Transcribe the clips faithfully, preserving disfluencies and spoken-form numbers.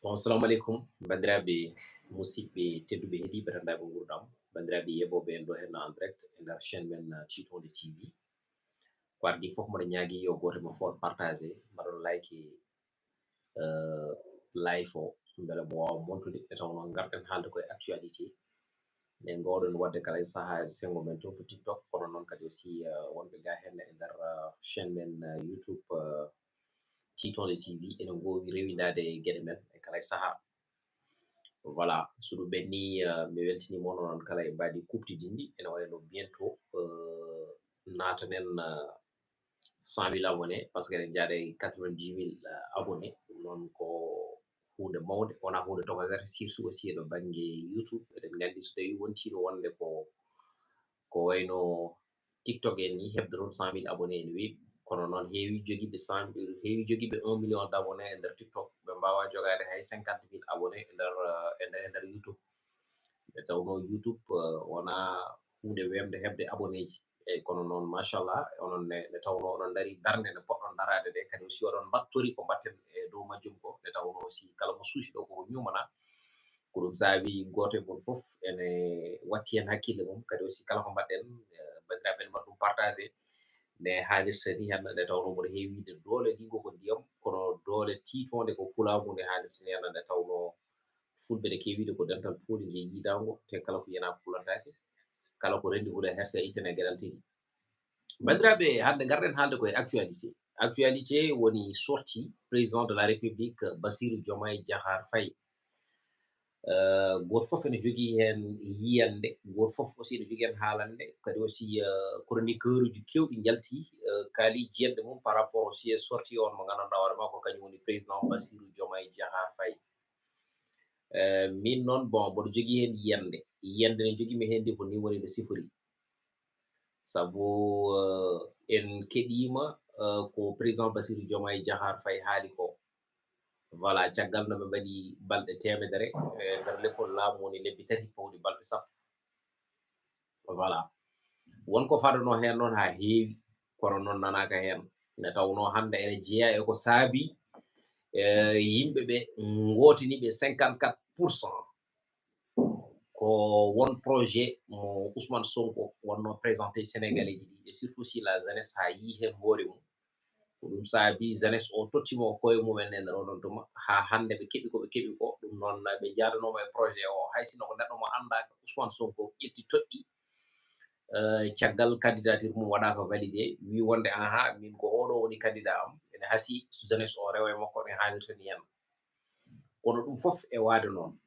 Bon, assalamu aleykum, banndiraaɓe musidɓe tedduɓe heɗiiɓe renndaaɓe nguurndam, banndiraaɓe yeɓooɓe en ɗo henna en direct e nder chaîne men, uh, Titonde T V. Ko adii fof mboɗo ñaagii yo gooto e mon fof partagé, mbaɗon like, uh, live o, mbele mo waawa montude, nde tawnoo ngarɗen haalde koye actualité. Nde ngoowɗen waɗde kala e sahaa e senngo men to, to TikTok, kono noon kadi aussi, uh, wonɓe gaa heen e nder, uh, chaîne men, uh, YouTube, uh, Titonde T V, ene ngoowi rewindaade e geɗe men e kala e sahaa. Voilà, so ɗum ɓennii, uh, mi weltiniima on onon kala e mbaadi kuuɓtidinɗi, ene wayi no bientôt, uh, naatanen, uh, cent mille abonnés, par ce que eɗen njahda e quatre-vingt-dix mille, uh, abonnés. Ɗum noon ko huunde mawnde, wonaa huunde tokosere, surtout aussi e ɗo bannge YouTube. Eɗen nganndi so tawii wontiino wonde ko, ko wayno TikTok en nii, heɓde toon cent mille abonnés ene weeɓi. Kono noon heewii jogiiɓe cent mille, heewii jogiiɓe un million d'abonnés e nder TikTok, ɓe mbaawaa jogaade hay cinquante mille abonnés e nder, uh, e nder, e nder YouTube. Nde tawnoo YouTube, uh, wonaa huunde weemde heɓde abonnés ji. Eeyi, kono noon, machallah, onon ne, nde tawnoo oɗon ndarii darnde nde poɗɗon daraade nde, kadi aussi oɗon mbattori ko mbaɗten e dow majjum ko, nde tawnoo aussi kala mo suusi ɗo ko ñuumana. Ko ɗum saabi gooto e mon fof ene watti heen hakkille mum, kadi aussi kala ko mbaɗɗen, eh, banndiraaɓe ɓe mbaɗa ɗum partagé nde haalirta ni hannde, nde tawnoo mboɗo heewi wiide doole ɗiɗo ko ndiyam, kono doole tiitoonde ko pulaagu nde haalirta ni hannde, nde tawnoo fulɓe ne keewi wiide ko dental pooli nge yiidaango, te kala ko yenaa kulantaake, kala ko renndi huɗo herse ittane geɗal tigi. Banndiraaɓe, hannde ngarɗen haalde koye actualité. Actualité woni sortie président de la République, Bassirou Diomaye Diakhar Faye. Euh, gooto fof ene jogii heen yiyannde, gooto fof aussi ene jogii heen haalannde, kadi aussi, euh, chroniqueur uji keewɗi njalti, euh, kaali jiyannde mum par rapport aussi e sortie on mo nganndanɗaa hoore makko, kañum woni président Bassirou Diomaye Diakhar Faye. Euh, min noon, bon, mboɗo jogii heen yiyannde. Yiyannde nde njogii mi heen nde ko ni woni nde sifori. Sabu, euh, en keɗiima, euh, ko président Bassirou Diomaye Diakhar Faye haali ko. Voilà, caggal no ɓe mbaɗi balɗe teemedere, e nder lefol laamu woni lebbi tati pawɗi balɗe sappo. Voilà. Won ko fadanoo heen noon haa heewi, kono noon nanaaka heen. Nde tawnoo hannde ene jeyaa e ko saabii, eh, yimɓe ɓe ngootini ɓe cinquante-quatre pour cent. Ko won projet mo Ousmane Sonko wonnoo présenté Sénégalais ji ɗi, et surtout si la jeunesse haa yii heen hoore mum. Ko ɗum saabii jeunesse o tottiima o koye mumen e nder oɗon tuma. Haa hannde ɓe keɓi ko ɓe keɓi ko. Ɗum noon ɓe njaadanooma e projet o. Hay sinno ko neɗɗo mo anndaaka Ousmane Sonko ƴetti toɗɗi, eh, caggal candidature mum waɗaaka validé, wii wonde, "Ahaa, min ko oɗo woni candidat am." Ene hasii so jeunesse o rewa e makko, ene haalirta ni henna. Kono ɗum fof e waade noon.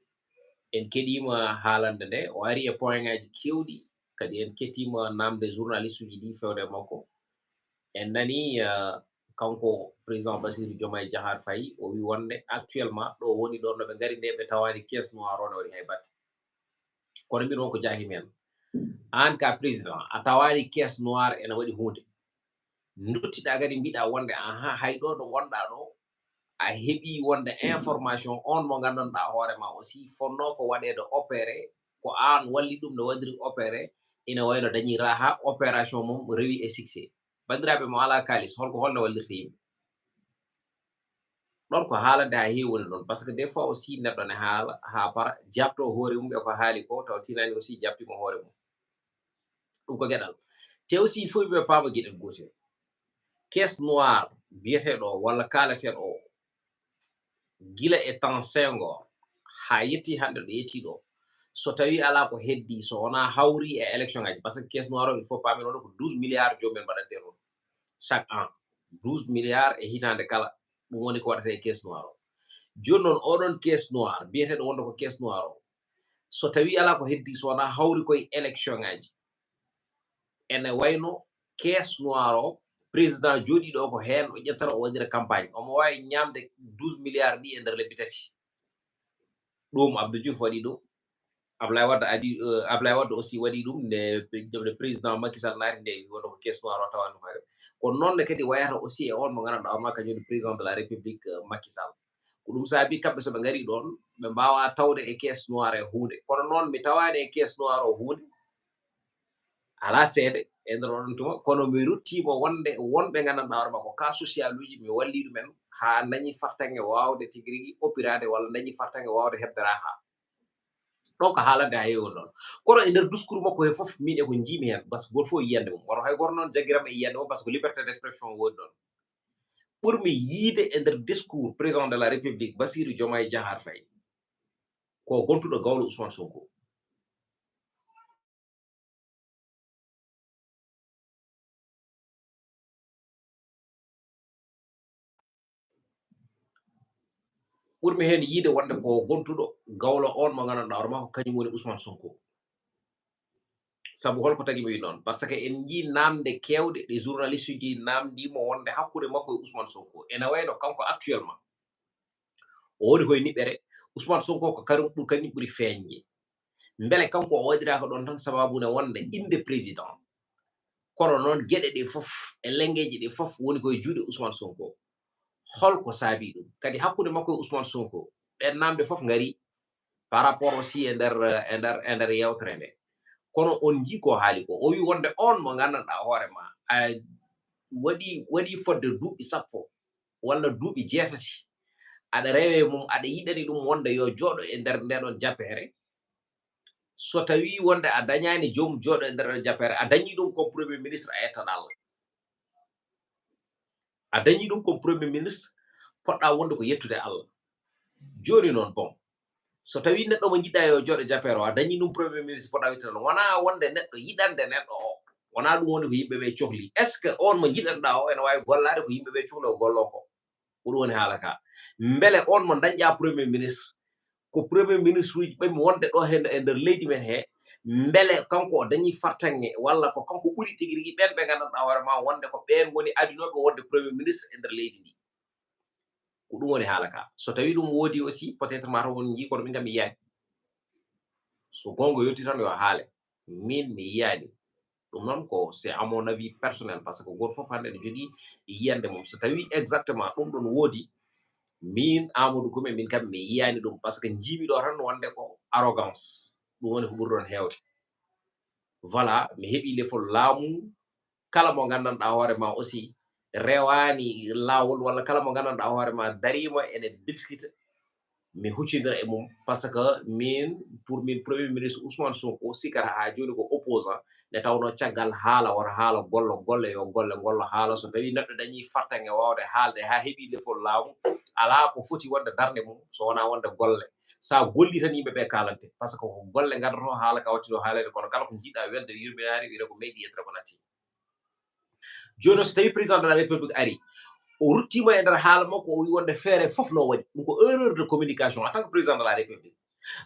En keɗiima haalande nde, o ari e point ŋaaji keewɗi, kadi en kettiima naamde journaliste uji ɗi fewde e makko. En nanii, eh, kanko président Bassirou Diomaye Diakhar Faye, o wii wonde actuellement ɗo woni ɗo no ɓe ngari nde ɓe tawaani caisse noire o ne waɗi hay batte. Kono min won ko jaahi men. Aan ka président, a tawaani caisse noire ene waɗi huunde. Ndottiɗaa kadi mbiɗa wonde, ahaa, hay ɗo ɗo ngonɗaa ɗo, a heɓii wonde information on mo nganndanɗaa hoore ma aussi fonnoo ko waɗeede opéré, ko aan walli ɗum no waɗiri opéré, ina wayno dañi raha, opération mum rewi e succès. Banndiraaɓe mo alaa kaalis, holko, holno wallirta yimɓe? Ɗon ko haalande haa heewi woni ɗon, parce que des fois aussi neɗɗo ne haala haa para, jaɓto hoore mum e ko haali ko, taw tinaani aussi jaɓtiima hoore mum. Ɗum ko geɗal. Te aussi il faut ɓe paama geɗel gootel. Caisse noire biyeteeɗo o walla kaalateeɗo o, gila e temps Senghor haa yetti hannde ɗo yetti ɗo, so tawii alaa ko heddii, so wonaa hawri e élection ngaji, parce que caisse noire o, il faut paamen wonde ko douze milliards jomumen mbaɗante toon chaque an, douze milliards e hitaande kala, ɗum woni ko waɗata e caisse noire o. Jooni noon, oɗon caisse noire biyeteeɗo wonde ko caisse noire o, so tawii alaa ko heddii, so wonaa hawri koye élection ngaji, ene wayno caisse noire o, président jooɗiiɗo o ko heen o ƴettata, o waɗira campagne. Omo waawi ñaamde douze milliards ɗi e nder lebbi tati. Ɗum Abdou Diouf waɗi ɗum. Ablaye Wade adi, euh, Ablaye Wade aussi waɗi ɗum nde pe-, nde président Macky Sall naati nde, wonno ko caisse noire o tawani ɗum hay. Ko noon ne kadi wayata aussi e on mo nganndanɗaa on ma kañum woni président de la République, euh, Macky Sall. Ko ɗum saabi kamɓe so ɓe ngari ɗon, ɓe mbaawaa tawde e caisse noire e huunde. Kono noon mi tawaani e caisse noire o huunde. Alaa seede e nder oɗon tuma, kono mi ruttiima wonde wonɓe nganndanɗaa hoore ma ko cas social uji, mi walli ɗumen haa dañi fartaŋŋe waawde tigi rigi opiraade walla dañi fartaŋŋe waawde heɓde raaha. Ɗo ko haalande haa heewi noon. Kono e nder discours makko he fof, min e ko njiimi heen, parce que gooto fof e yiyannde mum. Wano hay gooto noon jaggiram e yiyannde mum, parce que liberté d'expression woodi ɗoon. Ɓurmi yiide e nder discours président de la République, Bassirou Diomaye Diakhar Faye, ko gontuɗo gawlo Ousmane Sonko. Ɓurmi heen yiide wonde ko gontuɗo gawlo on mo nganndanɗaa hoore makko, kañum woni Ousmane Sonko. Sabu holko tagi mi wi noon? Parce que en njii naamnde keewɗe ɗe journaliste uji naamndii mo wonde hakkunde makko e Ousmane Sonko. Ene wayno kanko actuellement, o woni koye niɓɓere, Ousmane Sonko ko kañum ɓur-, kañum ɓuri feeñde. Mbele kanko o waɗiraaka ɗoon tan sababu ne wonde innde président. Kono noon geɗe ɗe fof e lenngeeji ɗi fof woni koye juuɗe Ousmane Sonko. Holko saabii ɗum? Kadi hakkunde makko e Ousmane Sonko, ɗeen naamnde fof ngari par rapport aussi e nder, e nder, e nder yeewtere nde. Kono on njii ko haali ko. O wi wonde on mo nganndanɗaa hoore ma, a waɗi, waɗi fodde duuɓi sappo walla duuɓi jeetati, aɗa rewe mum, aɗa yiɗani ɗum wonde yo jooɗo e nder ndeɗon jappeere. So tawi wonde a dañaani joom jooɗo e nder ɗon jappeere, a dañi ɗum comme premier ministre, a yettan Allah. A dañi ɗum comme premier ministre, poɗɗa wonde ko yettude Allah. Jooni noon, bon, so tawi neɗɗo mo njiɗɗa yo jooɗo jappeere o, a dañi ɗum premier ministre, poɗɗa yettude Allah. Wonaa wonde neɗɗo yiɗande neɗɗo o, wonaa ɗum woni ko yimɓe ɓe cohli. Est-ce que on mo njiɗanɗa o ene waawi gollaade ko yimɓe ɓe cohli o golloo ko? Ko ɗum woni haala ka. Mbele on mo dañƴa premier ministre, ko premier ministre uji ɓe mi wonde ɗo hen e nder leydi men he, mbele kanko o dañi fartaŋŋe, walla ko kanko ɓuri tigi rigi ɓen ɓe nganndanɗaa hoore ma wonde ko ɓeen woni adinooɓe wonde premier ministre e nder leydi ndi? Ko ɗum woni haala ka. So tawi ɗum woodi aussi, peut-être ma taw on njii, kono min kam mi yiyaani. So goonga yonti tan yo haale. Min mi yiyaani. Ɗum noon ko c'est à mon avis personnel, parce que gooto fof hannde ene jogii yiyannde mum. So tawi exactement ɗum ɗon woodi, min Amadou Koume, min kam mi yiyaani ɗum, parce que njiimi ɗo tan wonde ko arrogance. Ɗum woni ko ɓuri ɗon heewde. Voilà, mi heɓi lefol laamu, kala mo nganndanɗaa hoore ma aussi rewaani laawol, walla kala mo nganndanɗaa hoore ma dariima ene biskita, mi huccindira e mum, parce que min, pour min, premier ministre Ousmane Sonko sikkata haa jooni ko opposant, nde tawnoo caggal haala, wota haala gollo, golle yo golle, ngollo haala. So tawii neɗɗo dañii fartaŋŋe waawde haalde haa heɓii lefol laamu, alaa ko foti wonde darnde mum so wonaa wonde golle. So a gollii tan yimɓe ɓe kaalante, parce que ko golle ngaddoto haala ka watti ɗo haaleede, kono kala ko njiɗɗaa welde yurminaani, wiyata ko meeɗi yettere ko natti. Jooni noon, so tawii président de la République ari, o ruttiima e nder haala makko, o wi wonde feere fof no waɗi. Ɗum ko erreur de communication en tant que président de la République.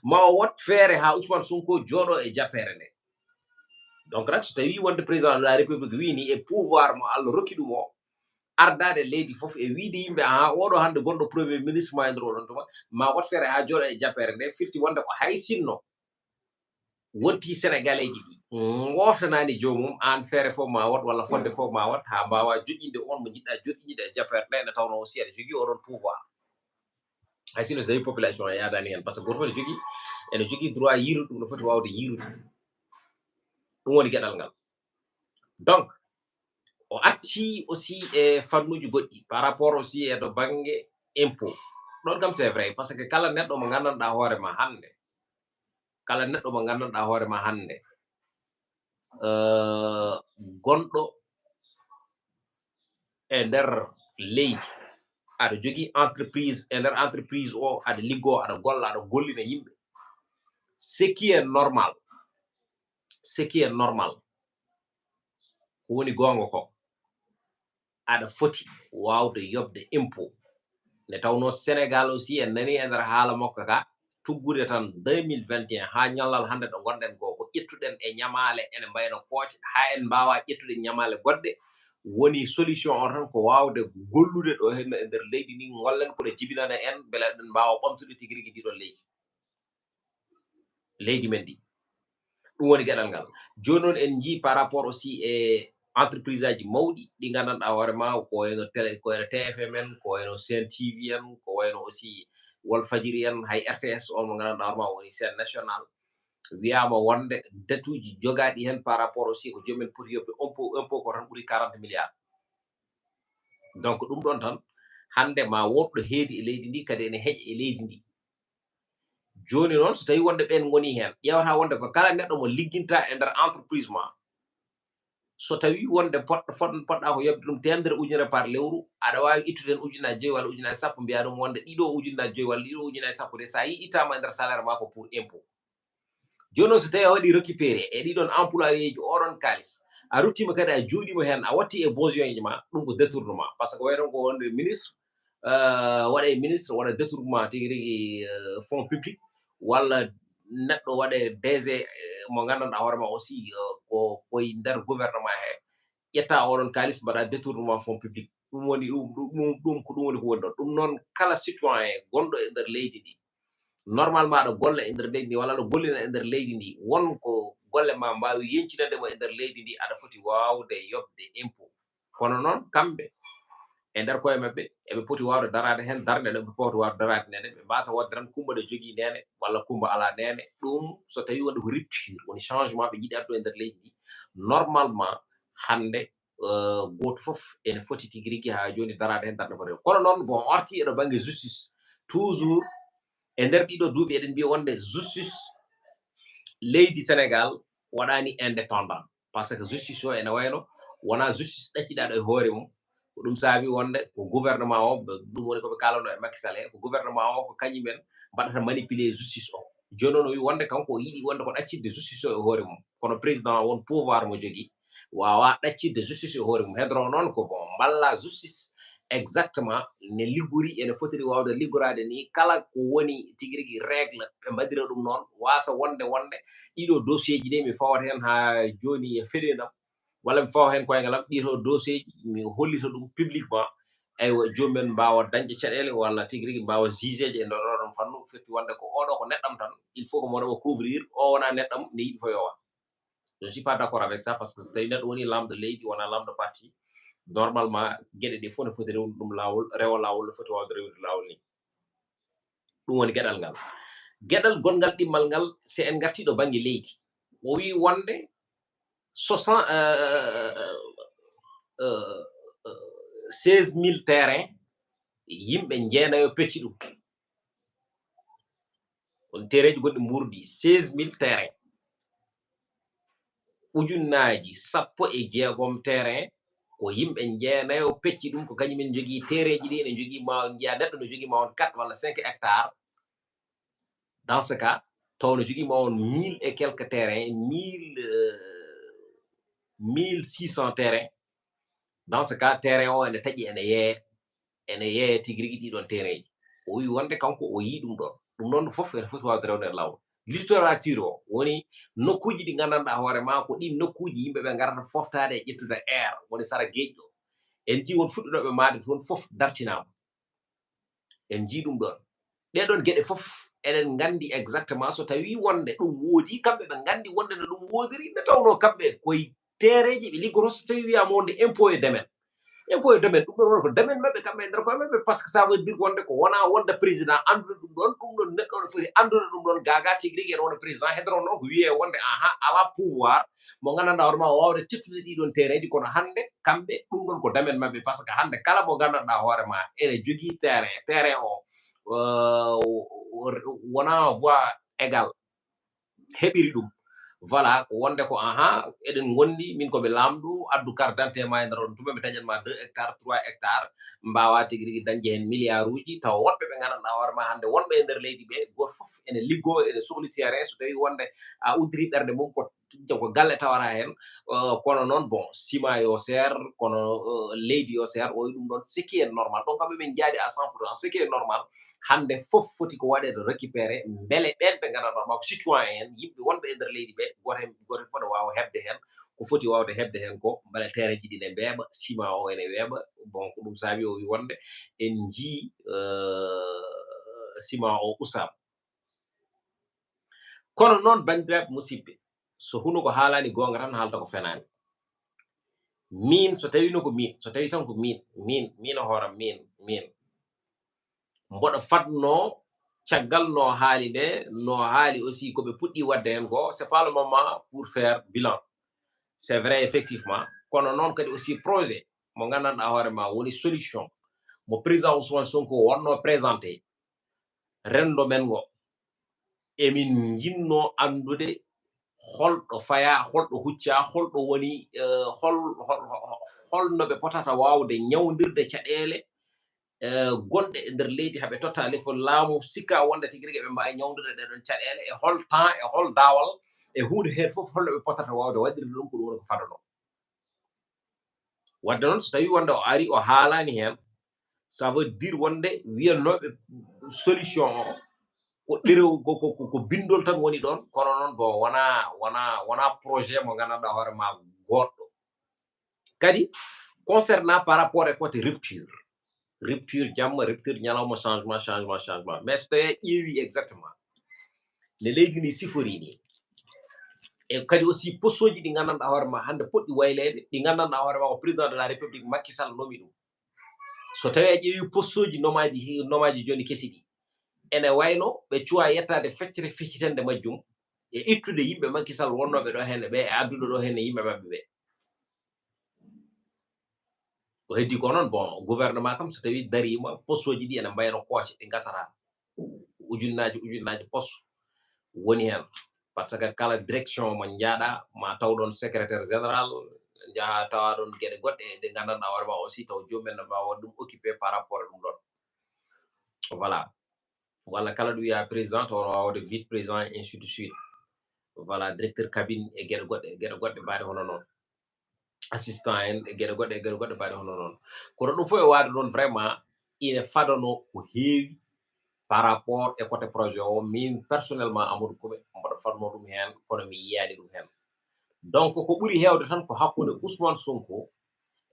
Ma o waɗ feere haa Ousmane Sonko jooɗo e jappeere nde. Donc nak, so tawii wonde président de la République wii ni e pouvoir mo Allah rokki ɗum o, ardaade leydi fof e wiide yimɓe, "Ahan, oɗo hannde gonɗo premier ministre ma e nder oɗon tuma, ma waɗ feere haa jooɗo e jappeere nde," firti wonde ko hay sinno wonti Sénégalais ji ɗi ngootanaani joomum, aan feere fof ma waɗ walla fodde fof ma waɗ haa mbaawa joƴƴinde on mo njiɗɗa joƴƴinde e jappeere nde, nde tawnoo aussi aɗa jogii oɗon pouvoir. Hay sinno so tawii population o yaadaani heen, parce que gooto fof ene jogii, ene jogii droit yiirude ɗum no foti waawde yiirude. Ɗum woni geɗal ngal. Donc, o arti aussi e fannuuji goɗɗi par rapport aussi e to bannge impôt. Ɗon kam c'est vrai, parce que kala neɗɗo mo nganndanɗaa hoore ma hannde, kala neɗɗo mo nganndanɗaa hoore ma hannde, euh, gonɗo e nder leydi, aɗa jogii entreprise, e nder entreprise o aɗa liggoo, aɗa golla, aɗa gollina yimɓe. Ce qui est normal, ce qui est normal, ko woni goonga ko, aɗa foti waawde yoɓde impôt. Nde tawnoo Sénégal aussi, en nanii e nder haala makko ka, tuggude tan deux mille vingt et un haa ñallal hannde ɗo ngonɗen ko, ko ƴettuɗen e ñamaale ene mbayno pooce, haa en mbaawaa ƴettude ñamaale goɗɗe. Woni solution o tan ko waawde gollude ɗo henno e nder leydi ndi, ngollen ko ɗo jibinana en, mbele eɗen mbaawa ɓamtude tigi rigi ndi ɗon leydi. Leydi men ndi. Ɗum woni geɗal ngal. Jooni noon en njii par rapport aussi e entreprise aji mawɗi ɗi nganndanɗaa hoore ma, ko wayno télé, ko wayno T F M en, ko wayno Sen T V en, ko wayno aussi Walfadjri en, hay R T S on mo nganndanɗaa hoore ma woni chaîne nationale. Wiyaama wonde dette uji jogaaɗi heen par rapport aussi ko jomumen poti yoɓde impôt, impôt ko tan ɓuri quarante milliards. Donc ɗum ɗon tan, hannde ma woɗɗo heedi e leydi ndi, kadi ene heƴa e leydi ndi. Jooni noon, so tawii wonde ɓeen ngoni heen, ƴeewata wonde ko kala neɗɗo mo ligginta e nder entreprise ma, so tawii wonde pot-, pot-, poɗɗa ko yoɓde ɗum teemedere ujunere par lewru, aɗa waawi ittude heen ujunnaaji joyi walla ujunnaaji sappo, mbiyaa ɗum wonde ɗiɗo ujunnaaji joyi walla ɗiɗo ujunnaaji sappo de, so a yii ittaama e nder salaire ma ko pour impôt. Jooni noon, so tawii a waɗii récupéré e ɗiɗon employéji oɗon kaalis, a ruttiima kadi a jooɗiima heen, a watti e besoinji ma, ɗum ko détournement. Par ce que wayno ko wonde ministre, euh, waɗa e ministre, waɗa détournement tigi rigi, euh, fonds public, walla neɗɗo waɗa e D G, euh, mo nganndanɗaa hoore ma aussi, euh, ko koye nder gouvernement he, ƴetta oɗon kaalis mbaɗa détournement fonds public. Ɗum woni ɗum, ɗum, ɗum, ɗum ko ɗum woni ko woni ɗon. Ɗum noon, kala citoyen gonɗo e nder leydi ndi, normalement aɗa golla e nder leydi ndi, walla aɗa gollina e nder leydi ndi, won ko golle ma mbaawi yencinande mo e nder leydi ndi, aɗa foti waawde yoɓde impôt. Kono noon, kamɓe e nder koye maɓɓe, eɓe poti waawde daraade heen darnde nde ɓe poti waawde daraade nde, ɓe mbaasa waɗde tan Kummba ne jogii ndeene, walla Kummba alaa ndeene. Ɗum, so tawii wonde ko rupture, woni changement ɓe njiɗi addude e nder leydi ndi, normalement, hannde, euh, gooto fof ene foti tigi rigi haa jooni daraade heen darnde foti. Kono noon, bon, o artii e ɗo bannge justice, toujours e nder ɗiɗo duuɓi eɗen mbiya wonde justice leydi Sénégal waɗaani indépendant. Par ce que justice o ene wayno wonaa justice ɗacciɗaaɗo e hoore mum. Ko ɗum saabi wonde ko gouvernement o, ɓe, ɗum woni ko ɓe kaalanoo e Macky Sall he, ko gouvernement o ko kañum en mbaɗata manipuler justice o. Jooni noon o wi wonde kanko o yiɗi wonde ko ɗaccidde justice o e hoore mum. Kono président o won pouvoir mo jogii, waawaa ɗaccidde justice e hoore mum. Hedoro noon ko bon, mballa justice exactement ne liggori, ene fotiri waawde liggoraade ni, kala ko woni tigi rigi règle, ɓe mbaɗira ɗum noon, waasa wonde, wonde ɗiɗo dossier ji ɗi mi fawata heen haa jooni e feɗeenam, walla mi fawa heen koyngal am, ɗiɗo dossier ji mi hollita ɗum publiquement. Eywa, joomum en mbaawa dañde caɗeele walla tigi rigi mbaawa jugeeje e nder oɗon fannu, firti wonde ko oɗo ko neɗɗam tan, il faut que mo ɗo couvrir, o wonaa neɗɗam, ne yiɗi fof yowa. Je ne suis pas d'accord avec ça, parce que so tawi neɗɗo woni laamɗo leydi, wona laamɗo parti, normalement, geɗe ɗe fof ne foti rewde ɗum laawol, rewa laawol, no foti waawde rewde laawol ni. Ɗum woni geɗal ngal. Geɗal gongal ɗimmal ngal, si en ngartii ɗo bannge leydi, o wii wonde soixante, euh, euh, euh, euh, seize mille terrain, yimɓe jeenayo pecci ɗum. On tereeji gonɗi mbuurdi, seize mille terrain. Ujunnaaji sappo e jeegom terrain, ko yimɓe jeenayo pecci ɗum, ko kañum en njogii tereeji ɗi, ene njogii ma, njiya neɗɗo no jogii ma on quatre walla cinq hectares. Dans ce cas, taw no jogii ma on mille et quelques terrain, mille, euh, mille six cents terrain. Dans ce cas, terrain o ene taƴi, ene yeeya, ene yeeya tigi rigi ɗiɗon terrain ji. O wi wonde kanko o yii ɗum ɗon. Ɗum noon fof ene foti waawde rewde e laawol. Littorature o woni nokkuuji ɗi nganndanɗaa hoore ma ko ɗin nokkuuji yimɓe ɓe ngarata foftaade e ƴettude air, woni sara geej ɗo. En njii won fuɗɗinooɓe maayde toon fof dartinaama. En njii ɗum ɗon. Ɗee ɗon geɗe fof eɗen nganndi exactement so tawii wonde ɗum woodi, kamɓe ɓe nganndi wonde no ɗum woodiri, nde tawnoo kamɓe koye tereeji ɓe liggoto, so tawii wiyaama wonde impôt et domaine. Impôt et domaine, ɗum ɗon woni ko domaine maɓɓe kamɓe e nder koye maɓɓe, par ce que ça veut dire wonde ko wonaa wonde président anndude ɗum ɗon, ɗum ɗon neɗɗo no foti anndude ɗum ɗon gaagaa tigi rigi, ene wona président hedoro noon ko wiyee wonde, aha, alaa pouvoir mo nganndanɗaa hoore ma waawde teftude ɗii ɗon terrain ji, kono hannde kamɓe ɗum ɗon ko domaine maɓɓe, par ce que hannde kala mo nganndanɗaa hoore ma ene jogii terrain, terrain o, euh, wonaa voie égale heɓiri ɗum. Voilà, ko wonde ko, aha, eɗen ngondi, min ko mi laamɗo, addu carte d'identité ma e nder on tuma, mi taƴan ma deux hectares, trois hectares, mbaawa tigi rigi dañde heen milliard uji, tawa woɗɓe ɓe nganndanɗaa hoore ma hannde wonɓe e nder leydi ɓe, gooto fof ene liggoo, ene sohli terrain, so tawii wonde a uddiri ɓernde mum ko, ko galle tawata heen, euh, kono noon, bon, ciment yo seer, kono, euh, leydi yo seer, o wi ɗum ɗon, ce qui est normal. Donc, kamɓe min njaadi à cent pour cent, ce qui est normal, hannde fof foti ko waɗeede récupéré, mbele ɓeen ɓe nganndanɗaa ma ko citoyen en, yimɓe wonɓe e nder leydi ɓe, gooto heen, gooto heen fof ne waawa heɓde heen ko foti waawde heɓde heen ko, mbele terrain ji ɗi ne mbeeɓa, ciment o ene weeɓa, bon, ko ɗum saabi o wi wonde en njii, euh, ciment o usaama. Kono noon, banndiraaɓe musidɓe, so hunuko haalaani goonga tan, haalta ko fenaani. Miin, so tawii no ko miin, so tawii tan ko miin, miin, miin e hooram, miin, miin. Mboɗo fadnoo caggal no haali nde, no haali aussi ko ɓe puɗɗii waɗde heen ko, c'est pas le moment pour faire bilan. C'est vrai, effectivement. Kono noon kadi aussi projet mo nganndanɗaa hoore ma woni solution. mo président Ousmane Sonko wonno présenté, renndo men ngo, emin njinnoo anndude holɗo fayaa, holɗo huccaa, holɗo woni, eh, hol, hol, hol, hol no ɓe potata waawde ñawndirde caɗeele, eh, gonɗe e nder leydi, haa ɓe totta lefol laamu, sikka wonde tigi rigi ɓe mbaawi ñawndude ɗee ɗoon caɗeele, e hol temps, e hol daawal, e huunde heen fof, holno ɓe potata waawde waɗirde ɗum, ko ɗum woni ko fadano. Wadde noon, so tawii wonde o ari, o haalaani heen, ça veut dire wonde wiyannooɓe solution o, ko ɗerew, ko, ko, ko, ko binndol tan woni ɗoon, kono noon, bon, wonaa, wonaa, wonaa projet mo nganndanɗaa hoore maa goɗɗo. Kadi, concernant par rapport e côté rupture, rupture jamma, rupture ñalawma, changement, changement, changement. Mais so tawii a ƴeewii exactement ne leydi ndi sifori ni, e kadi aussi poste uji ɗi nganndanɗaa hoore maa hannde potɗi wayleede, ɗi nganndanɗaa hoore maa ko président de la République Macky Sall nomi ɗum. So tawii a ƴeewii poste uji nomaaji, nomaaji jooni kesi ɗi, ene wayno ɓe cuwaa yettaade feccere feccitande majjum e ittude yimɓe Macky Sall wonnooɓe ɗo heen ɓe, e addude ɗo heen yimɓe maɓɓe ɓe. Ko heddi ko noon, bon, gouvernement kam, so tawii dariima, poste uji ɗi ene mbayno kooce, ɗi ngasataa. Ujunnaaji, ujunnaaji poste woni heen. Par ce que kala direction mo njaaɗaa, ma taw ɗoon secrétaire général, njaha tawa ɗoon geɗe goɗɗe ɗe nganndanɗaa hoore maa aussi, taw joomum en ne mbaawa waɗde ɗum occupé par rapport e ɗum ɗoon. Voilà. Walla kala ɗo wiyaa président, taw no waawde vice président, et ainsi de suite. Voilà, directeur cabinet e geɗe goɗɗe, geɗe goɗɗe mbaɗe hono noon. Assistant en, e geɗe goɗɗe, e geɗe goɗɗe mbaɗe hono noon. Kono ɗum fof e waade noon, vraiment, ine fadano ko heewi par rapport e côté projet o. Min, personnellement, Amadou Koume, mboɗo fadno ɗum heen, kono mi yiyaani ɗum heen. Donc, ko ɓuri heewde tan ko hakkunde Ousmane Sonko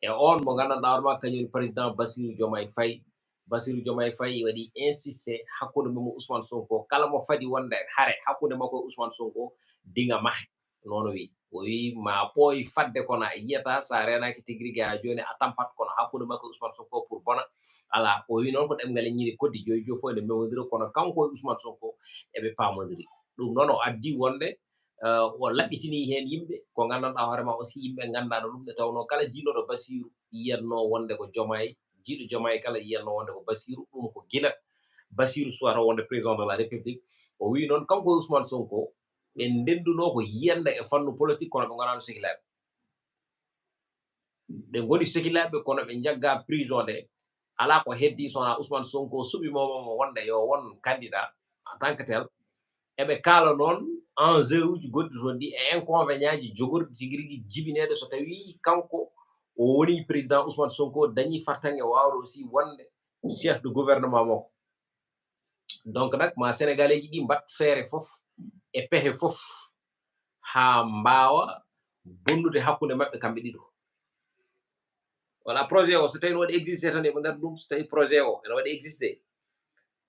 e oon mo nganndanɗaa hoore maa kañum woni président Bassirou Diomaye Faye. Bassirou Diomaye Faye waɗi insisté hakkunde mum e Ousmane Sonko. Kala mo fadi wonde hare hakkunde makko e Ousmane Sonko, diŋa mahe. Noon o wiyi. O wiyi ma ɓooy fadde kono a yiyataa, so a reenaaki tigi rigi haa jooni a tampat, kono hakkunde makko e Ousmane Sonko pour bona alaa. O wiyi noon ko ɗemngal e ñiiri koddi joyi joyi fof ene memondira, kono kanko e Ousmane Sonko eɓe paamondiri. Ɗum noon o addi wonde, eh, o laɓɓitinii heen yimɓe, ko nganndanɗaa hoore maa aussi yimɓe nganndaano ɗum, nde tawnoo kala jiilooɗo Bassirou yiyatnoo wonde ko Diomaye, jiiɗo Diomaye kala yiyatnoo wonde ko Bassirou, ɗum ko gila Bassirou suwata wonde président de la République. O wiyi noon kanko e Ousmane Sonko, ɓe ndenndunoo ko yiyannde e fannu politique, kono ɓe ngonaano sehilaaɓe. Ɓe ngoni sehilaaɓe, kono ɓe njaggaa prison de. Alaa ko heddii so wonaa Ousmane Sonko suɓii mo, mo, mo wonde yo won candidat en tant que tel. Eɓe kaala noon enjeu uji gonɗi toon ɗi e inconvénient ji jogorɗi tigi rigi jibineede so tawii kanko o wonii président Ousmane Sonko dañii fartaŋŋe waawde aussi wonde chef de gouvernement makko. Donc nak ma Sénégalais ji ɗi mbaɗ feere fof e pehe fof haa mbaawa bonnude hakkunde maɓɓe kamɓe ɗiɗo. Voilà, projet o, so tawii no waɗi existé tan, yo ɓe ngaddu ɗum. So tawii projet o ene waɗi existé,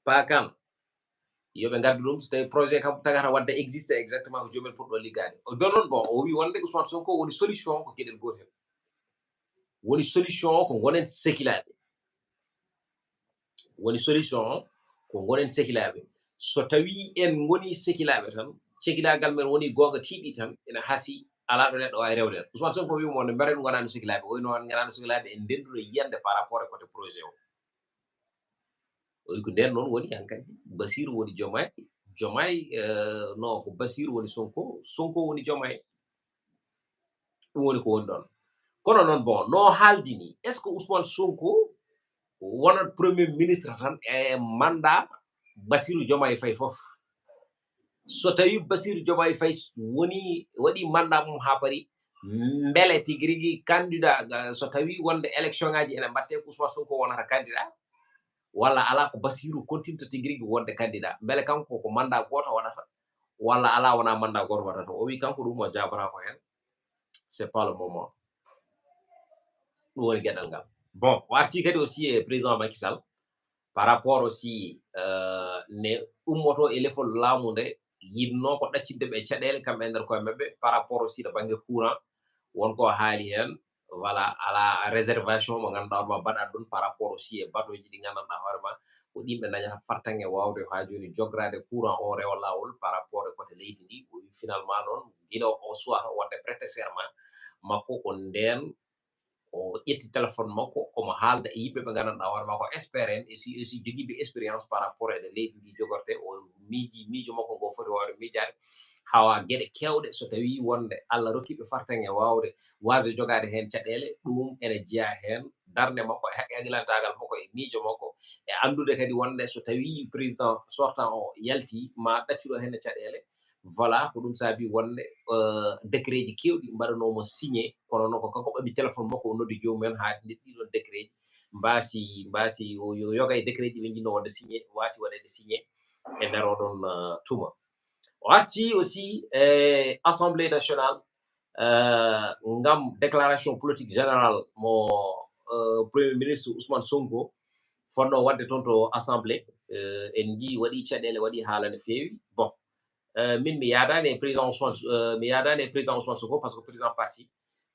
pas kan, yo ɓe ngaddu ɗum. So tawii projet kam tagata waɗde existé exactement, ko joomum en potɗo liggaade. O jooni noon, bon, o wii wonde Ousmane Sonko woni solution o ko geɗel gootel. Woni solution o ko ngonen sehilaaɓe. Woni solution o ko ngonen sehilaaɓe. So tawii en ngonii sehilaaɓe tan, sehilaagal men wonii goonga tiiɗi tan, ene hasii, alaa ɗo neɗɗo waawi rewde en. Ousmane Sonko wii mo nde mbiyeten ngonaani sehilaaɓe, o wii noon ngonaani sehilaaɓe, en ndennduno yiyannde par rapport e côté projet o. O wii ko ndeen noon woni hankadi Bassirou woni Diomaye, Diomaye, eh, no ko Bassirou woni Sonko, Sonko woni Diomaye. Ɗum woni ko woni ɗoon. Kono noon, bon, no haaldi ni, est-ce que Ousmane Sonko wonat premier ministre tan e mandat Bassirou Diomaye Faye fof? So tawii Bassirou Diomaye Faye woni, waɗii mandat mum haa paari, mbele tigi rigi candidat, ga-, so tawii wonde élection ngaji ene mbaɗte, ko Ousmane Sonko wonata candidat? Walla alaa, ko Bassirou continue tigi rigi wonde candidat? Mbele kanko ko mandat gooto waɗata? Walla alaa, wonaa mandat gooto waɗata? O wii kanko ɗum o jaabataa ko heen. C'est pas le moment. Ɗum woni geɗal ngal. Bon, o artii kadi aussi e président Macky Sall, par rapport aussi, euh, ne ummoto e lefol laamu nde, yiɗnoo ko ɗaccinde ɓe caɗeele kamɓe e nder koye maɓɓe, par rapport aussi to bannge courant, won ko haali heen, voilà, alaa réservation mo ngannduɗaa hoore ma mbaɗat ɗum par rapport aussi e batooji ɗi nganndanɗaa hoore ma, ko ɗiin ɓe ndañata fartaŋŋe waawde haa jooni jograade courant o rewa laawol par rapport e côté leydi ndi. O wi finalement noon, gila o suwata wonde prêter serment makko, ko ndeen O ƴetti téléphone makko, omo haalda e yimɓe ɓe nganndanɗaa hoore makko expert en, e si, e si jogiiɓe expérience par rapport e leydi ndi jogorte. O miiji miijo makko ngo foti waawde miijaade, hawa geɗe keewɗe, so tawii wonde Allah rokkiiɓe fartaŋŋe waawde waasde jogaade heen caɗeele, ɗum ene jeyaa heen darnde makko e haqqe haqilantaagal makko e miijo makko, e anndude kadi wonde so tawii président sortant o yaltii, ma ɗaccuɗo heen caɗeele. Voilà, ko ɗum saabi wonde, euh, décret ji keewɗi mbaɗanooma signé, kono noon ko kanko ɓami téléphone makko, o noddi joomum en haa nde ɗiɗon décret ji mbaasi, mbaasi o yo-, yoga e décret ji ɓe njinnoo waɗde signé, waasi waɗeede signé e nder oɗon, euh, tuma. O arti aussi e Assemblée nationale, euh, ngam déclaration politique générale mo, euh, Premier ministre Ousmane Sonko fotnoo waɗde toon to Assemblée. Euh, en njii waɗi caɗeele, waɗi haala no feewi. Bon, euh, min mi yaadaani e président Ousmane, euh, mi yaadaani e président Ousmane Sonko, parce que président parti,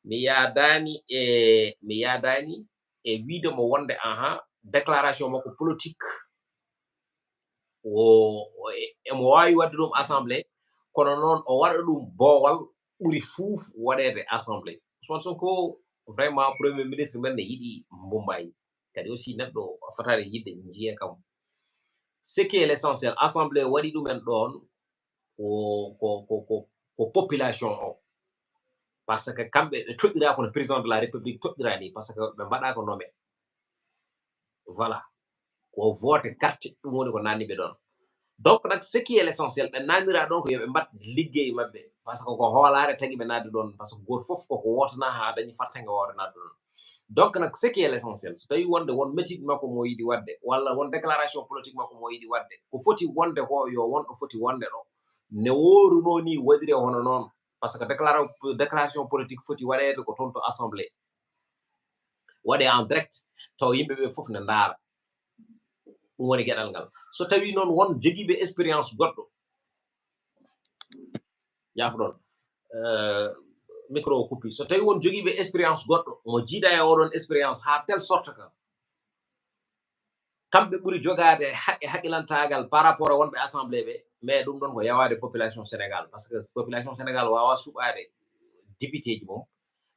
mi yaadaani e, mi yaadaani e wiide mo wonde, aha, déclaration makko politique, o, o, e, emo waawi waɗde ɗum Assemblée, kono noon o waɗa ɗum boowal ɓuri fuuf waɗeede Assemblée. Ousmane Sonko, vraiment, Premier ministre men ne yiɗi Mumbai. Kadi aussi neɗɗo fotaani yiɗde njiya kam. Ce qui est l'essentiel, Assemblée waɗi ɗumen ɗoon ko, ko, ko, ko, ko population o. Parce que kamɓe ɓe toɗɗiraa kono président de la République toɗɗiraa ni, parce que ɓe mbaɗaa ko nommé. Voilà. Ko vote carte, ɗum woni ko nanni ɓe ɗoon. Donc, nak, ce qui est l'essentiel, ɓe nanniraa ɗoon ko yo ɓe mbaɗ liggey maɓɓe. Parce que ko hoolaare tagi ɓe naatde ɗoon. Parce que gooto fof koko wootana haa dañi fartaŋŋe waawde naatde ɗoon. Donc, nak, ce qui est l'essentiel, so tawii wonde won meeting makko mo yiɗi waɗde, walla won déclaration politique makko mo yiɗi waɗde, ko foti wonde ko, yo won ɗo foti wonde ɗo. Ne woorunoo ni waɗire hono noon. Parce que déclara-, déclaration politique foti waɗeede ko toon to Assemblée. Waɗee en direct, tawa yimɓe ɓe fof ne ndaara. Ɗum woni geɗal ngal. So tawii noon won jogiiɓe expérience goɗɗo, yaafo ɗoon, euh, micro o kuppi. So tawii won jogiiɓe expérience goɗɗo, mo jiida e oɗon expérience haa telle sorte que kamɓe ɓuri jogaade haqqe haqilantaagal par rapport e wonɓe Assemblée ɓe, mais ɗum ɗoon ko yawaade population Sénégal. Parce que population Sénégal waawaa suɓaade député ji mum,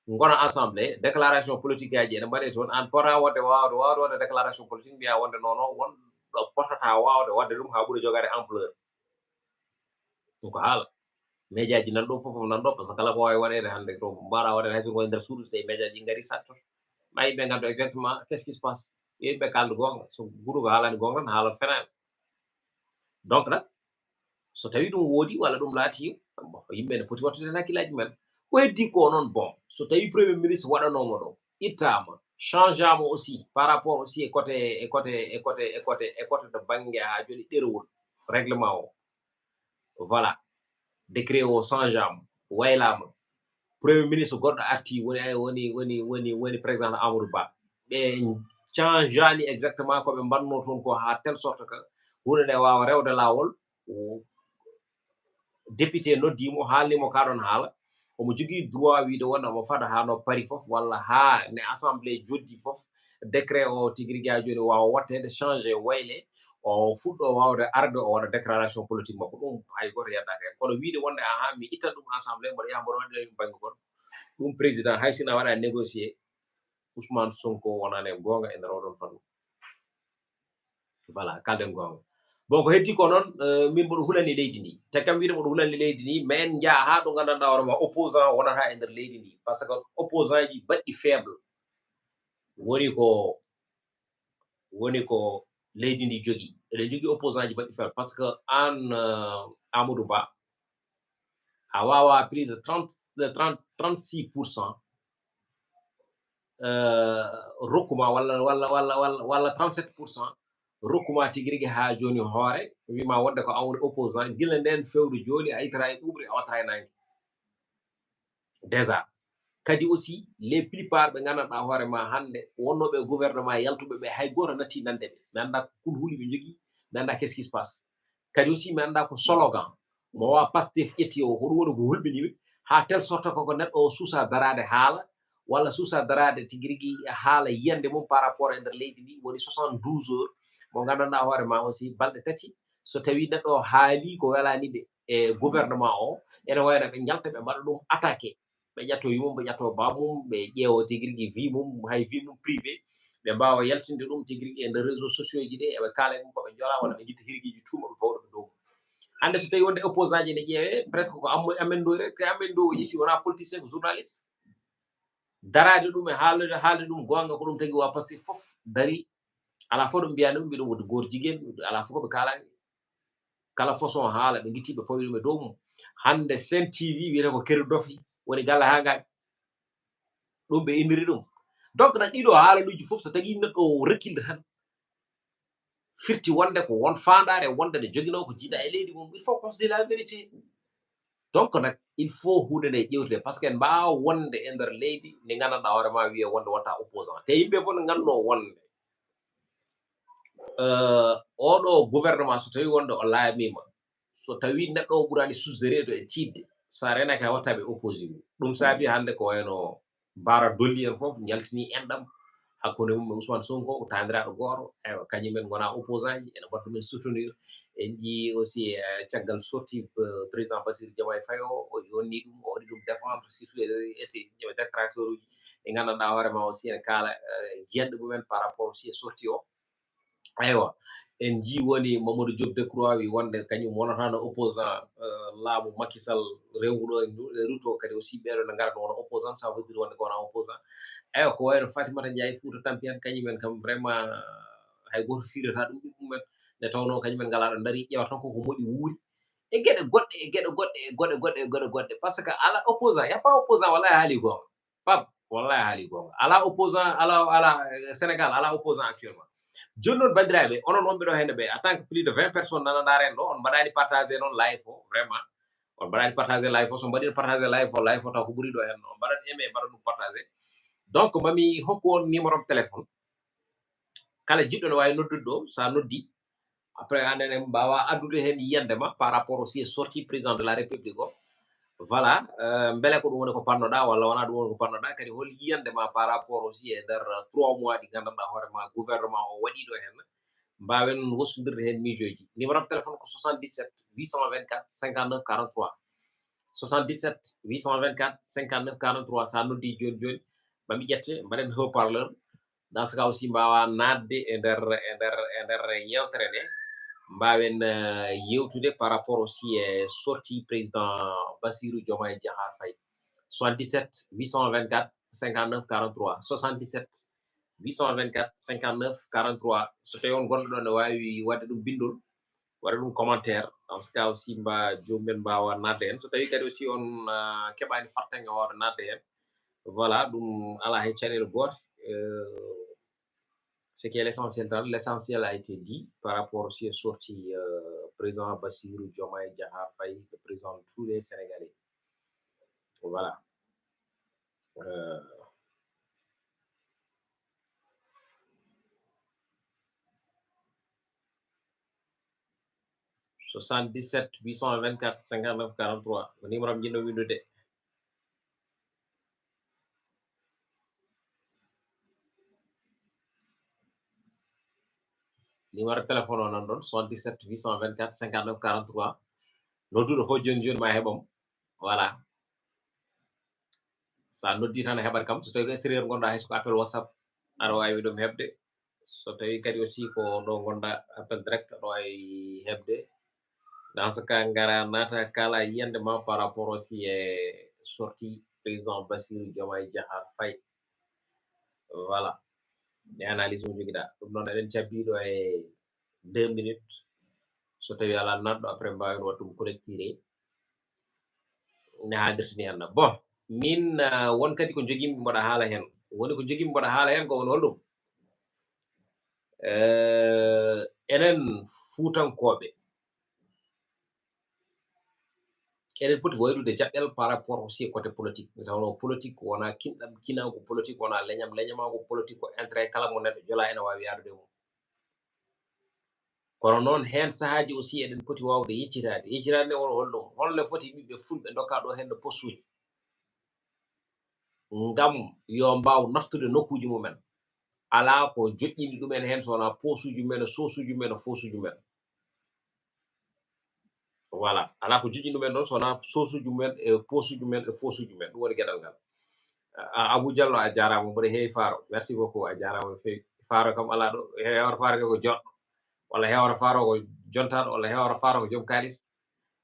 ngona Assemblée, déclaration politique aji ene mbaɗee toon, aan potaa waɗde waawde, waawde waɗde déclaration politique, mbiyaa wonde non, non, won ɗo potataa waawde waɗde ɗum haa ɓura jogaade ampleur. Ɗum ko haala. Média ji nan ɗo fof, fof nan ɗo, parce que kala ko waawi waɗeede hannde to mbaɗa waɗeede hay so ko e nder suudu, so tawi média ji ngari satto. Ma yimɓe nganndu exactement qu'est-ce qui se passe. Yo yimɓe kaaldu goonga. So guruko haalani goonga tan, haalat fenaani. Donc nak, so tawi ɗum woodi walla ɗum laati, bon, yimɓe ne poti wattude heen hakkillaaji men. Ko heddi ko noon, bon, so tawi Premier ministre waɗanooma ɗo, ittaama, changeama aussi par rapport aussi e côté, e côté, e côté, e côté, e côté to bannge haa jooni ɗerewol, règlement o. Voilà. Décret o changeama, waylaama. Premier ministre goɗɗo arti, woni, ay, woni, woni, woni, woni président Amadou Ba. Ɓe changeani exactement ko ɓe mbanno toon ko, haa telle sorte que huunde nde waawa rewde laawol. O député noddi mo, haalni mo ka ɗon haala. Omo jogii droit wiide wonde omo fada haa no Paris fof, walla haa ne Assemblée joddi fof, décret o tigi rigi haa jooni waawa wotteede, changé, wayle, o fuɗɗo waawde arde, o waɗa déclaration politique makko. Ɗum hay gooto yeddaaka heen. Kono wiide wonde, ahan, mi itta ɗum Assemblée, mboɗo yaha mboɗo waɗa ɗum bannge goɗɗo, ɗum président, hay sinno a waɗa négocier, Ousmane Sonko wonaani e goonga e nder oɗon fannu. Voilà, kalden goonga. Bon, ko heddi ko noon, euh, min mboɗo hulani leydi ndi. Te kam wiide mboɗo hulani leydi ndi, mais en njaha haa ɗo nganndanɗaa hoore ma opposant wonata e nder leydi ndi. Parce que opposant ji baɗɗi faible woni ko, woni ko leydi ndi jogii. Eɗen jogii opposant ji baɗɗi faible. Parce que aan, euh, Amadou Ba, a waawaa plus de trente, de trente, trente-six pour cent, euh, rokkuma walla, walla, walla, walla, walla trente-sept pour cent rokkuma tigi rigi haa jooni hoore, wiima wonde ko an woni opposant, gila ndeen fewde jooni a ittata e ɓuuɓri, a wattata e naange. Déjà. Kadi aussi, les plupart ɓe nganndanɗaa hoore ma hannde, wonnooɓe e gouvernement yaltuɓe ɓe, hay gooto natti nande ɓe. Mi anndaa ko kulhuli ɓe njogii, mi anndaa qu'est-ce qui se passe. Kadi aussi, mi anndaa ko slogan mo wa Pastef ƴetti o, ko ɗum woni ko hulɓini ɓe, haa telle sorte que ko neɗɗo o suusa daraade haala, walla suusa daraade tigi rigi haala yiyannde mum par rapport e nder leydi ndi, woni soixante-douze heures, mo nganndanɗaa hoore ma aussi, balɗe tati, so tawii neɗɗo o haalii ko welaani ɓe e gouvernement o, ene wayno ɓe njalta, ɓe mbaɗa ɗum attaqué. ɓe ƴatto yumum, ɓe ƴatto bammum, ɓe ƴeewo tigi rigi vie mum, hay vie mum privé, ɓe mbaawa yaltinde ɗum tigi rigi e nder réseaux sociaux ji ɗe, eɓe kaala e mum ko ɓe njola, walla ɓe ngitta hirgiiji tuuma ɓe pawɗo ɓe dow mum. Hannde so tawi wonde opposant ji ne ƴeewe, presque ko ammo-, amen ɗo rek, te amen ɗo o ƴetti wona politicien, ko journaliste. Daraade ɗum e haalde, haalde ɗum goonga ko ɗum tagi wa Pastef fof dari. Alaa fof ɗo mbiyaani ɗum, mbiɗo woni goor jigéen, alaa fof ko ɓe kaalaani. Kala façon haala ɓe ngitti ɓe pawi ɗum e dow mum. Hannde Sen T V wiyete ko kere dofi woni galle haa ngaay. Ɗum ɓe inniri ɗum. Donc nag ɗiɗo haalaluuji fof so tagi neɗɗo o rekkilde tan firti wonde ko won faandaare wonde ne joginoo ko jiidaa e leydi mum. Il faut qu'on se dise la vérité. Donc nag il faut huunde nde ƴewtude par ce que en mbaawa wonde e nder leydi ndi nganndanɗaa hoore ma wiye wonde wonta opposant. Te yimɓe fof ne ngannduno wonde, euh, oɗo gouvernement so tawi wonde o laamiima, so tawi neɗɗo o ɓurani suzerede e tiiɗde, so a renaki a watta ɓe opposé mum. Ɗum saabi hannde ko wayno Bara Dolly en fof njaltini enɗam hakkunde mum e Ousmane Sonko, ko taaniraaɗo gooto. Eywa, kañum en ngona opposant ji, ene mbaɗa ɗumen soutenir. En njii aussi, eh, caggal sortie, eh, président Bassirou Diomaye Faye o, o yonni ɗum, o waɗi ɗum défendre, surtout e, e si, e détracteur uji ɗi nganndanɗaa hoore ma aussi ene kaala, eh, jiyanɗe mumen par rapport aussi e sortie o. Eywa, en njii woni Mamadou Diop Decroix wi wonde kañum wonataano opposant, eh, laamu Macky Sall rewruɗo e ndu-, e ruto, kadi aussi ɓeeɗo ne ngara no wona opposant, ça veut dire wonde ko wona opposant. Eywa, ko wayno Fatimata Ndiaye Fouta Tampi en, kañum en kam vraiment hay gooto fiirata ɗum, ɗum ɗum en. Nde tawnoo kañum en ngalaa ɗo ndaari, ƴeewata tan koko moɗi wuuri. E geɗe goɗɗe, e geɗe goɗɗe, e goɗɗe goɗɗe, e goɗɗe goɗɗe. Par ce que alaa opposant, y a pas opposant, wallahi haali goonga. Pape, wallahi haali goonga. Alaa opposant, alaa, alaa, eh, Sénégal, alaa opposant actuellement. Jooni noon, banndiraaɓe, onon wonɓe ɗo heen ɓe, en tant que plus de vingt personnes nana ndaaren ɗo, on mbaɗaani partagé noon live o, vraiment. On mbaɗaani partagé live o, so mbaɗiino partagé live o, live o taw ko ɓuri ɗo heen, on mbaɗat aimé, mbaɗat ɗum partagé. Donc, mami hokku on numéro am téléphone. Kala jiɗɗo ne waawi noddude ɗo, so a noddi, après, anen en mbaawa addude heen yiyannde ma par rapport aussi e sortie président de la République o. Voilà, euh, mbele ko ɗum woni ko pannoɗaa walla wonaa ɗum woni ko pannoɗaa, kadi hol yiyannde ma par rapport aussi e nder trois mois ɗi nganndanɗaa hoore ma gouvernement o waɗi ɗo heen, mbaawen wosondirde heen miijooji. Numéro am téléphone ko soixante-dix-sept huit cent vingt-quatre cinquante-neuf quarante-trois. Soixante-dix-sept huit cent vingt-quatre cinquante-neuf quarante-trois, so a noddi jooni jooni, ma mi ƴette, mbaɗen haut-parleur. Dans ce cas aussi, mbaawa naatde e nder, e nder, e nder yeewtere nde. Mbaawen, eh, yewtude par rapport aussi e sortie président Bassirou Diomaye Diakhar Faye. Soixante-dix-sept huit cent vingt-quatre cinquante-neuf quarante-trois. Soixante-dix-sept huit cent vingt-quatre cinquante-neuf quarante-trois. So tawi on gonɗo ɗo ne waawi waɗde ɗum binndol, waɗa ɗum commentaire. Dans ce cas aussi, mba, joomum en mbaawa naatde heen. So tawi kadi aussi on, ah, keɓaani fartaŋŋe wawde naatde heen. Voilà, ɗum alaa hay caɗeele goote. Euh, ce qui est l'essentiel tan, l'essentiel a été dit par rapport aussi e sortie, euh, président Bassirou Diomaye Diakhar Faye, le président de tous les Sénégalais. Voilà. Euh, soixante-dix-sept huit cent vingt-quatre cinquante-neuf quarante-trois, ko numéro am njiɗɗo winndude. Numéro téléphone o nan ɗon, soixante-dix-sept huit cent vingt-quatre cinquante-neuf quarante-trois. Nodduɗo fof jooni jooni ma heɓam. Voilà. So a noddi tan a heɓat kam. So tawi ko extérieur ngonɗa, hay so ko appel WhatsApp, aɗa wawi ɗum heɓde. So tawi kadi aussi ko ɗo ngonɗa, appel direct aɗa wawi heɓde. Dans ce cas, ngara naata kala yiyannde ma par rapport aussi e sortie président Bassirou Diomaye Diakhar Faye. Voilà. E analyse mo jogiɗa. Ɗum noon eɗen cabbi ɗo e deux minutes. So tawi ala naatɗo, après mbawen waɗ ɗum collectiré. Ne haaldirta ni anna. Bon, min, ah, won kadi ko jogimi mboɗa haala heen. Woni ko jogimi mboɗa haala heen ko woni holɗum? Eh, enen Fuutankooɓe, eɗen poti waylude jaɓɓel par rapport aussi e côté politique. Nde tawnoo politique wonaa kinɗam kinaagu, politique wonaa leñam leñamaagu, politique ko intérêt kala mo neɗɗo jola ene waawi yaadude e mum. Kono noon, heen sahaaji aussi eɗen poti waawde yeccitaade. Yeccitaade nde woni holɗum? Holno foti ɓiɓɓe Fulɓe ndokka ɗo heen no postuuji? Ngam yo mbaaw naftude nokkuuji mumen. Alaa ko joƴƴini ɗumen heen so wonaa poosuuji mumen, soosuuji mumen, foosuuji mumen. Voilà, alaa ko joƴƴini ɗumen ɗoon so wonaa sosuuji mumen e posuuji mumen e fosuuji mumen. Ɗum woni geɗal ngal. Abou Diallo, a jaaraama, mboɗo heewi faaro. Merci beaucoup, a jaaraama no feewi. Faaro kam alaa ɗo, hewata faaro ko joɗɗo, walla hewata faaro ko jontaaɗo, walla hewata faaro ko joom kaalis.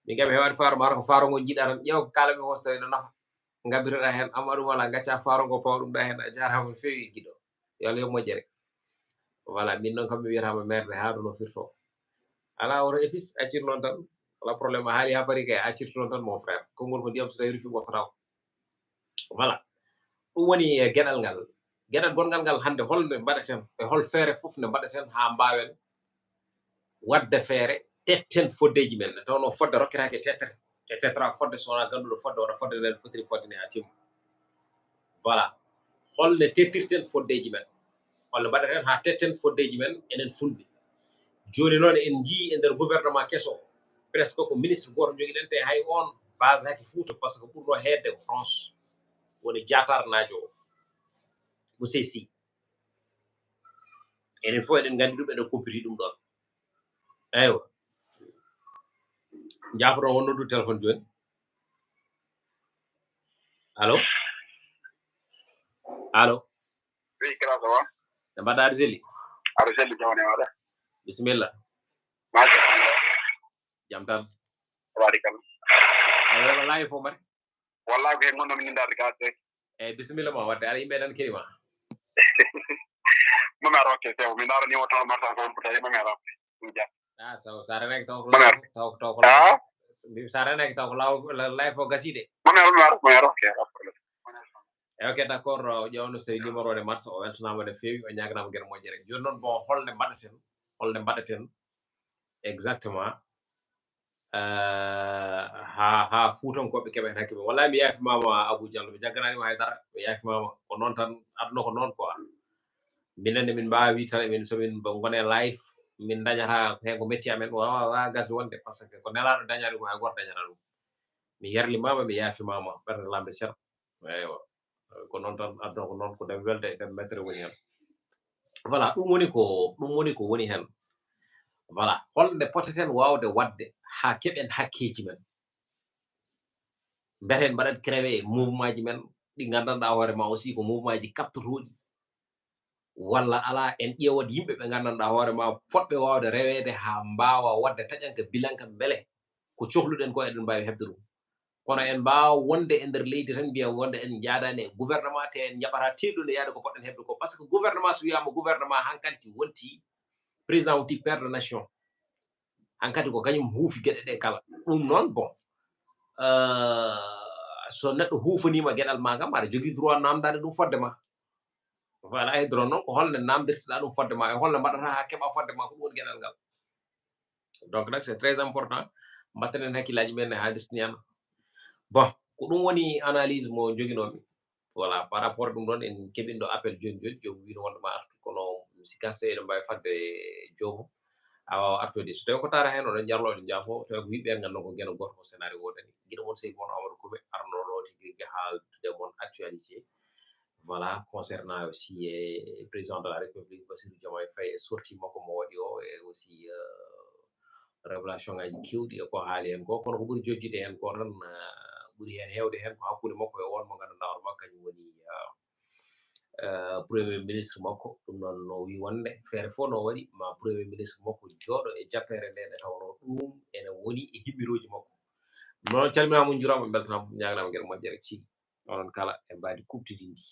Min kam mi hewaani faaro, mara ko faaro ngo jiɗa tan. Ƴeew ko kaala mi hosta ene nafa. Ngabbitoɗa heen, Amadou Mala, ngacca faaro ngo pawa ɗum ɗa heen. A jaaraama no feewi giɗo. Yo Allah yoɓ moƴƴere. Voilà, min noon kam mi wiyataama merde haa ɗo no firto. Alaa, oto efis, accir noon tan. Alaa problème, a haali haa paari kay, accir noon tan mon frère. Konngol ko ndiyam so tawi rufi ɓoftata ko. Voilà. Ɗum woni e geɗal ngal. Geɗal gonngal ngal hannde, hol nde mbaɗaten e hol feere fof nde mbaɗaten haa mbaawen waɗde feere, tetten foddeeji men. Nde tawnoo fodde rokketaake tettere. E tettera fodde, so wonaa gannduɗo fodde, waɗa fodde nde fotiri fodde nde haa timma. Voilà. Hol nde tettirten foddeeji men? Hol nde mbaɗaten haa tetten foddeeji men enen Fulɓe? Jooni noon en njii e nder gouvernement keso, presque ko ministre gooto njogiɗen, te hay oon base haki Fuuta, parce que ɓurno heedde ko France. Woni jaatarnaajo o. Mo sesi. Enen fof eɗen nganndi ɗum, eɗen kumpiti ɗum ɗoon. Eywa. Njaafoɗon won noddu téléphone jooni. Allo? Allo? Oui, Kara, ça va? No mbaɗɗa, aɗa selli? Aɗa selli, jam woni e maaɗa? Bisimilla. Machallah. Jam tan. Tabaarikalla. Aɗa weeɓa live o mbaɗa? Wallahi ko heen ngonnomi ni ndaarde ka direct. Eyyi, bisimilla ma, wadde aɗa yimɓe nan keɗi ma. Mami ara, ok, c'est bon. Mi ndaarani o tawa marta ko on puta, mami ara. Ɗum ja. Ah, so, so a renaki taw ko Mami ara. Taw, taw ko Ah? Mbi-, so a renaki taw ko law, la-, live o gasi de. Mami ara, mami ara, mami ara, ok, pas de problème. Eyyi, ok, d'accord, o ƴewno so numéro de marsa, o weltanama no feewi, o ñaganama gueɗe moƴƴere. Joni noon, bon, holnde mbaɗaten, holnde mbaɗaten exactement, eh, ha, ha Fuutankoɓe keɓa hen hakke mum? Wallahi mi yaafimama Abou Diallo, mi jaggananima haydara, mi yaafimama. Ko noon tan, aduna ko noon quoi. Minen ne min mbawi tan, emin, so min mbo-, gone live, min dañata hen ko metti amen, wawa, wawa gasde wonde, par ce que ko nelaɗo dañani ɗum, hay goto dañata ɗum. Mi yarlimama, mi yaafimama, ɓernde lamɗo ceerno. Eywa. Ko noon tan, aduna ko noon, ko dem welde e dem mettere woni hen. Voilà, ɗum woni ko, ɗum woni ko woni hen. Voilà, holnde poteten wawde wadde ha keɓen hakkeji men? Mbeten mbaɗat créé mouvement ji men, ɗi gandanɗa hoore ma aussi ko mouvement ji kaptotoɗi, walla ala, en ƴeewat yimɓe ɓe gandanɗa hoore ma fotɓe wawde rewede ha mbawa wadde taƴanka bilanka, beele ko cohluɗen ko eɗen mbawi heɓde ɗum. Kono en mbawa wonde e nder leydi tan, mbiya wonde en jaadani e gouvernement, te en jaɓata teɗɗo nde yaade ko poɗɗen heɓde ko. Par ce que gouvernement so wiyama gouvernement, hankanti wonti président, wonti père de nation. Hankanti ko kañum huufi gueɗe ɗe kala. Ɗum noon, bon, euh, so neɗɗo huufanima gueɗal ma kam, aɗa jogui droit namdade ɗum fodde ma. Voilà, e droit noon, ko holno namdirtoɗa ɗum fodde ma, e holno mbaɗata ha keɓa fodde ma, ko ɗum woni gueɗal ngal. Donc nak, c'est très important, mbatten hen hakkillaji men ne haalirta ni an. Bon, ko ɗum woni analyse mo joguinomi. Voilà, par rapport ɗum ɗon, en keɓino appel joni joni, joomum wino wonde ma artu, kono mi sikka so eɗen mbawi fadde joomum, a wawa artude. So tawi ko tara hen, oɗon jarlo, oɗon jaafo, tawi ko yimɓe en ganduɗon ko geno goto, ko scénario wodani. Giɗo mon seydi mon Amadou Koume, arno ɗo tigi rigi haaldude mon actualité. Voilà, concernant aussi, eh, président de la République, Bassirou Diomaye Faye, e sortie makko mo waɗi o, e aussi, euh, révélation ngaji kewɗi e ko haali hen ko, kono ko ɓuri jojjude hen ko tan, ah, ɓuri hen hewde hen ko hakkunde makko e on mo ganduɗa hoore makko kañum woni, ah, eh, premier ministre makko. Ɗum noon no wi wonde feere fof no waɗi ma premier ministre makko jooɗo e jappere nde, nde tawnoo ɗum ene woni e himmirooji makko. Ɗum noon calminaama, on njuuraama, on mbeltanaama, on ñaaganaama geɗe moƴƴere tigi. Onon kala e mbaadi kuɓtidi ndi.